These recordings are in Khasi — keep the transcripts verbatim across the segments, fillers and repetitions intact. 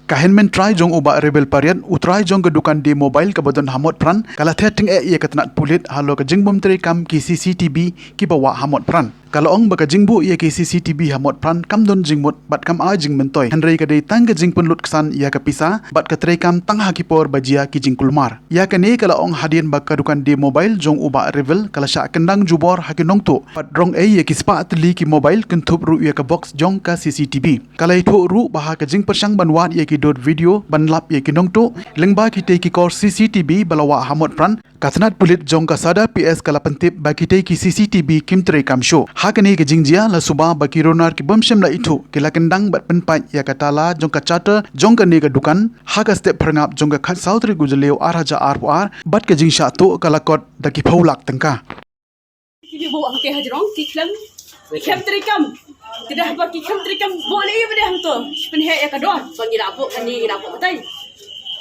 Ka hynmen trai jong u Bah Rebel Pariat, u trai jong ka dukan Day Mobile kaba don ha Motphran, ka la theh tyngeh ïa ka tnat pulit halor ka jingbym treikam ki C C T V kiba wah ha Motphran. Ka la ong ba ka jingbuh ïa ki C C T V ha Motphran kam don jingmut bad kam ai jingmyntoi, hynrei ka dei tang ka jingpynlut ksan ïa ka pisa bad ka treikam tang ha ki por ba jia ki jingkulmar. Ïa kane ka la ong hadien ba ka dukan Day Mobile jong u Bah Rebel ka la shah kyndang jubor ha ki nongtuh bad rong ei ïa ki spah tylli ki mobile, kynthup ruh ïa ka box jong ka C C T V. Ka la ïathuh ruh ba ha ka jingpyrshang ban wad ïa ki dur video ban lap ïa ki nongtuh lyngba kitei ki kor C C T V ba la wah ha Motphran, ka tnat pulit jong ka Sadar P S ka la pyntip ba kitei ki C C T V kim treikam shuh. Ha kane ka jingjia la suba ba ki runar ki bym shym la ithuh ki la kyndang bad pynpait ïa ka tala jong ka shutter jong kane ka dukan ha ka step phyrngap jong ka khatsaw tarik u Jylliew ar hajar arphew ar, bad ka jingshah tuh ka la kot da ki phew lak tyngka. Ki buh hangtei hajrong, ki khlem, ki khlem treikam. Ki dah ba ki khlem treikam, buh lei ba dei hangto. Pynheh ïa ka dor ba ngi la buh kane, ngi la buh katai.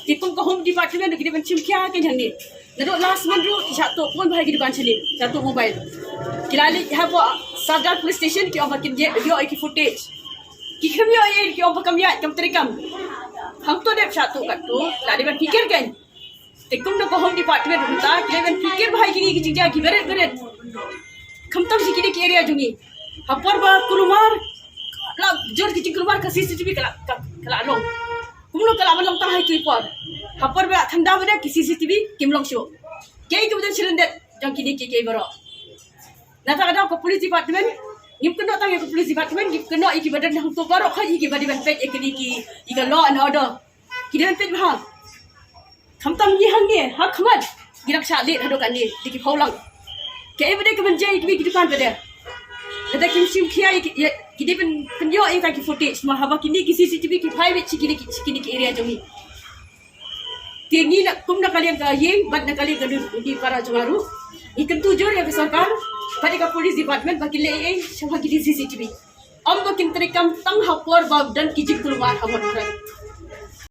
Ki kum ka Home Department ki dei ban shim khia kein hangne. Naduh last month ruh ki shah tuh phone ba ha ki dukan shane, shah tuh mobile. Ki la leit hapoh Sadar Police Station, ki ong ba kin ïoh ïa ki footage. Ki khlem ïoh, ïa ki ong ba kam ïaid, kam treikam. Hangto dep shah tuh katto, la dei ban pyrkhat kein. Te kum da ka Home Department mynta, ki dei ban pyrkhat ba ha kine ki jingjia ki barit barit. Khamtam shi kine ki area jong ngi. Ha por ba kulmar, la jur ki jingkulmar ka C C T V ka la, ka, ka la long. Kumno ka la ban long tang ha ki por. Ha por ba la thanda ba da ki C C T V kim long shuh. Kaei kaba don shilyndet jong kine kiei kiei baroh. Nangta ka daw ka Police Department, ngim kynnoh tang ïa ka Police Department, ngim kynnoh ïa kiba don hangto baroh, khnang ïa kiba dei ban peit ïa kine ki, ïa ka law and order. Ki dei ban peit bha. Khamtam ngi hangne, ha khmat ngi dang shah leit haduh katne da ki phew lak. Kaei ba dei ka ban jia ïa ki, ki dukan ba dei. Lada kim shim khia ïa ki, ïa ki dei ban pynïoh ïa kita ki footage, ma haba kine ki C C T V ki phai beit sha kine ki, sha kine ki area jong ngi. Te ngi na, kum na ka liang ka ïing bad na ka liang ka dun, ngi para jong nga ruh, ngi kyntu jur ïa ka sorkar bad ïa ka Police Department ba kin leh ei ei shaphang kine C C T V. Ym ba kin treikam tang ha por ba don ki jingkulmar ha Motphran.